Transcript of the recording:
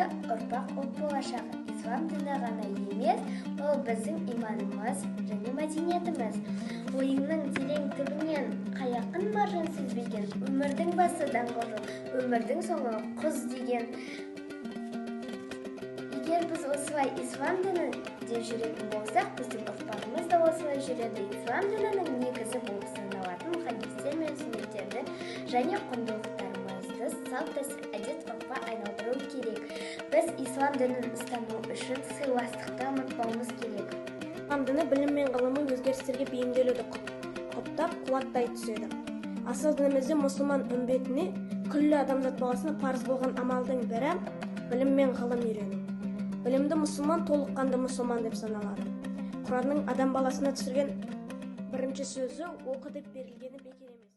Келесі ұрпақ ұлт болашағы. Ислам діні ғана емес, ол біздің иманымыз және мәдениетіміз. Ойыңның терең түбінен қай ақын маржан сүзбеген? Өмірдің басы даңғыл жол, өмірдің соңы құз деген. Егер біз осылай ислам дінінде жүретін болсақ, біздің ұрпағымыз да осылай жүреді. Ислам дінінің негізі болып саналатын хадистер мен сүннеттерді және құндылықтарымызды салт дәстүр, әдет ғұрыпқа айналдыру керек. Біз ислам дінін ұстану үшін сыйластықты ұмытпауымыз керек. Ислам діні білім мен ғылыми өзгерістерге бейімделуді құптап, қуаттай түседі. Асыл дінімізде мұсылман үмбетіне, күллі адамзат баласына парыз болған амалдың бірі – білім мен ғылым үйрену. Білімді мұсылман толыққанды мұсылман деп саналады. Құранның адам баласына түсірген бірінші сөзі «оқы» деп берілгені бекер емес.